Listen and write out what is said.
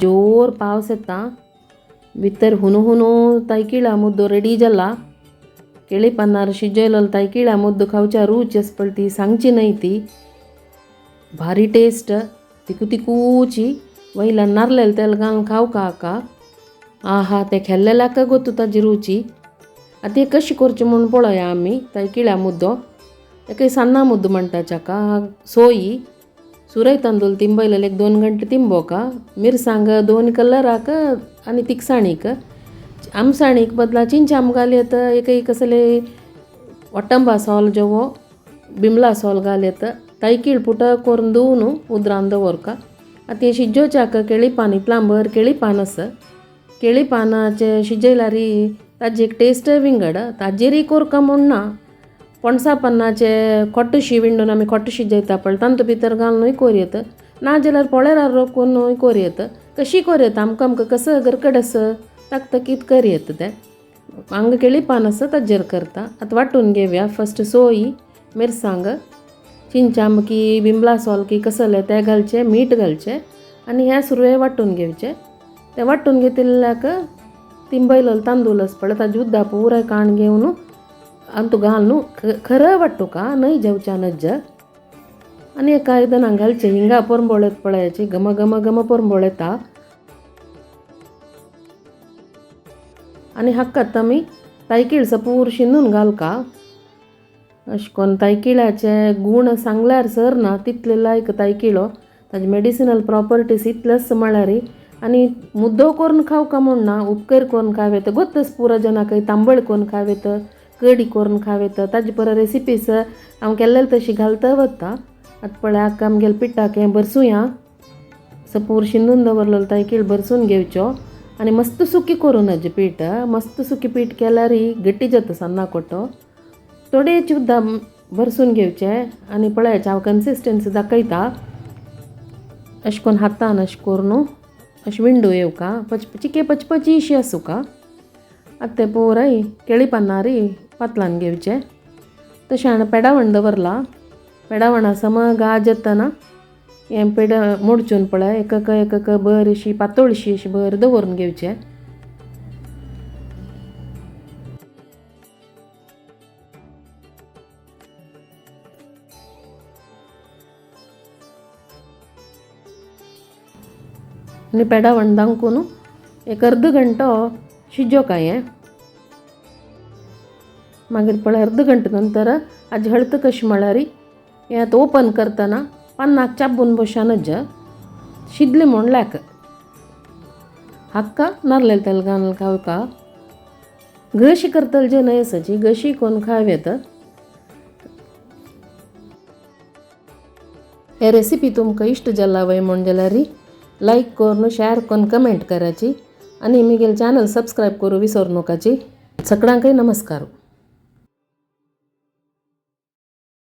जोर पावस येता भितर हुनु हुनु तायकिळा मुद्दो रेडी जाला. केळी पानार शिजयलेलो तायकिळा मुद्दो खावच्या रूच आसा पळय ती सांगची न्हय ती. भारी टेस्ट, तिकू तिकूची वयल्यान नारलेलें तेल घालून खावका हाका. आहा तें खेल्लेल्याक गोत्तू ताजी रुची. आतां हें कशें करचें म्हूण पळोवया आमी. तायकिळ्या मुद्दो तेका सान्नां मुद्दो म्हणटा ताका. सोयी सुरय तांदूळ तिंबयलेले एक 2 गंटे तिंबोवका. मिरसांग 2 कलराक आनी तिखसाणीक. आमसाणीक बदला चिंच आम घालयत, एक एक कसले वटंबा सोल जेवो बिमला सोल घालयत. तायकीळ पुट करून धुवन उदरान दवरका. आतां हें शिजोवच्याक केळी पान इतलां भर केळी पान आसा. केळी पानाचें शिजयल्यार ताजी एक टेस्ट विंगड. ताजेरय कोरका म्हूण ना, पणसा पानाचे खोटशी विंडून आमी खोट शिजयता पळय तातूंत भितर घालुनूय कोरयेत, नाजाल्यार पोळेरार रोखुनूय कोरयेत. कशी कोरयेत आमकां आमकां कसो घरकड आसा तकतकीत करयेत तें. हांगा केळी पान आसा ताजेर करता. आतां वांटून घेवया. फस्ट सोय, मिरसांग, चिंचाम की बिमला सोल की कसलें तें घालचें, मीठ घालचें आनी हें सुरवे वांटून घेवचें. तें वांटून घेतिल्ल्याक तिंबयलेलो तांदूळ आसा पळय ताजें उदक पुराय काण घेवन अंतू घालून खरं वांटूका न्हय जेवच्या नज्ज. आनी एका आयदनाक घालचें. हिंगा पोरंबोळ पळयाची घम घम घम पोरंबोळ येता. आनी हाकात आमी तायकीळ सपूर शिंदून घालका. अशें करून तायकिळ्याचे गूण सांगल्यार सर ना तितले लायक तायकिळो. ताजे मेडिसिनल प्रॉपर्टीज इतलेच म्हळ्यार. आनी मुद्दो करून खावका म्हूण ना, उपकर करून खावेत गोत्तच पुरो जनाक तांबळ करून खावेत, कडी करून खावेत. ताजे पर रेसिपीज हांव केल्लेले तशी घालता वता. आतां पळय हाका आमगेले पिठाक हें भरसुया. सपूर शिंदून दवरलेलो तायकीळ भरसून घेवचो आनी मस्त सुकी करून हाजें पीठ. मस्त सुकी पीठ केल्यार गट्टी जाता सान्नां कोटो. थोडेच उदक भरसून घेवचें आनी पळयाचें हांव कन्सिस्टन्सी दाखयता. अशें करून हातान अशें करून अशें विंडू येवका पचपचिके पचपचीशी आसूका. आतां तें पुराय केळी पानार पातलान घेवचें. तशें हांवें पेडावण दवरला. पेडावणा सम गाज येतना हें पेड मोडचून पळय एकक एकक बरी अशी पातळशी अशी बरी दवरून घेवचें. आनी पेडावण दांकून एक अर्द घंटो शिजोवका हें. मागीर पळय अर्द घंटे नंतर हाजी हळद कशी म्हळ्यार हें आतां ओपन करतना पन्नाक चाबून बशानज शिजली म्हूण लायक. हाका नारलें तेल घालून खावका. घशी करतले जे न्हय आसाची घशी करून खावं. हे रेसिपी तुमकां इश्ट जाला वय म्हूण जाल्यार लायक करून शेअर करून कमेंट कराची आनी म्हगेलें चॅनल सबस्क्रायब करूं विसरू नकाची. सगळ्यांकय नमस्कार.